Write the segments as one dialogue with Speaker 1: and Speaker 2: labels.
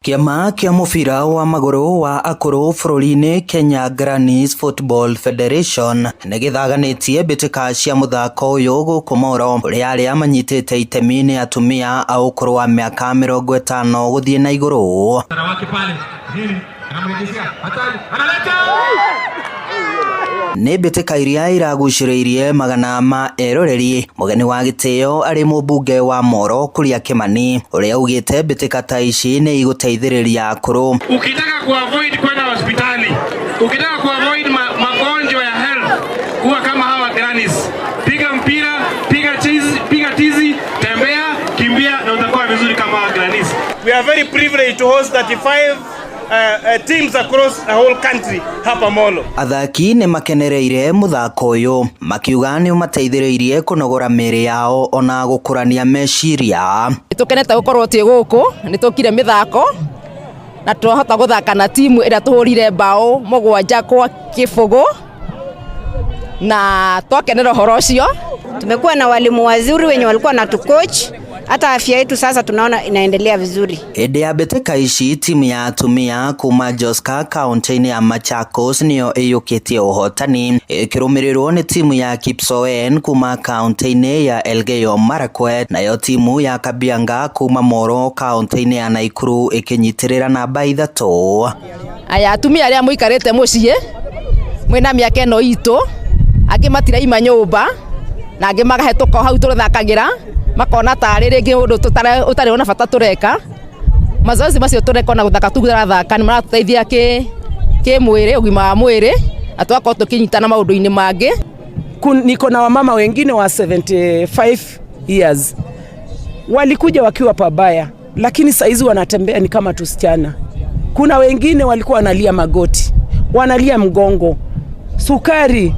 Speaker 1: Kĩama kĩa mũbira wa magũrũ wa akũrũ bũrũri-inĩ Kenya Grannies Football Federation nĩ gĩthaganĩtie mbĩtĩka cia mũthako ũyũ gũkũ Moro, kũrĩa arĩa manyitĩte itemi nĩ atumia a ũkũrũ wa mĩaka 50 gũthiĩ na igũrũ. Nĩ mbĩtĩka iria iragucĩrĩirie magana ma eroreri. Mũgeni wa gĩtĩo arĩ mũmbunge wa Moro Kuria Kimani, ũrĩa augĩte mbĩtĩka ta ici nĩ igũteithĩrĩria akũrũ.
Speaker 2: Ukitaka kuavoid kwenda hospitali, ukitaka kuavoid magonjwa ya health, kuwa kama hawa grannies. Piga mpira, piga chizi, piga tizi, tembea, kimbia na utakuwa vizuri kama hawa grannies.
Speaker 3: We are very privileged to host 35 teams across the whole country hapa Molo.
Speaker 1: Athaki nĩ makenereire mũthako ũyũ makiuga nĩ ũmateithĩrĩirie kũnogora mĩĩrĩ yao ona gũkũrania meciria.
Speaker 4: Nĩtũkenete gũkorwo twĩ gũkũ, nĩtũkire mĩthako na twahota gũthaka na timu ĩrĩa tũhũrire bao 7-0 na twakenera ũhoro ũcio.
Speaker 5: Tumekuwa na walimu wazuri wenye walikuwa na tucoach, hata afya yetu sasa tunaona inaendelea vizuri.
Speaker 1: Hĩndĩ ya mbĩtĩka ici timu ya atumia kuma Joska kaunti-inĩ ya Machakos nĩyo ĩiyũkĩtie ũhotani, ĩkĩrũmĩrĩrwo nĩ timu ya Kipsoen kuma kaunti-inĩ ya Elgeyo Marakwet, nayo timu ya Kabianga kuma Moro kaunti-inĩ ya Nakuru ĩkĩnyitĩrĩra namba 3.
Speaker 4: Aya atumia arĩa mũikarĩte mũciĩ mwĩna mĩaka ĩno itũ, angĩ matiraima nyũmba na angĩ magahetũka o hau tũthakagĩra makona tarĩ rĩngĩ ũndũ ũtarĩ ona bata tũreka. Mazoezi macio tũreka ona gũthaka tu tũrathaka nĩ maratũteithia kĩ mwĩrĩ, ũgima wa mwĩrĩ, na tũgakorwo tũkĩnyitana maũndũ-inĩ mangĩ.
Speaker 6: Niko na wamama wengine wa 75 years walikuja wakiwa pabaya, lakini saizi wanatembea ni kama tusichana. Kuna wengine walikuwa wanalia magoti, wanalia mgongo, sukari,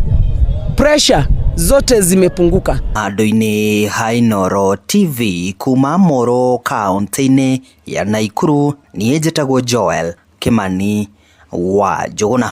Speaker 6: pressure zote zimepunguka.
Speaker 1: Handũ-inĩ ha Inooro TV kuma Moro kaunti-inĩ ya Nakuru, niĩ njĩtagwo Joel Kimani wa Njũgũna.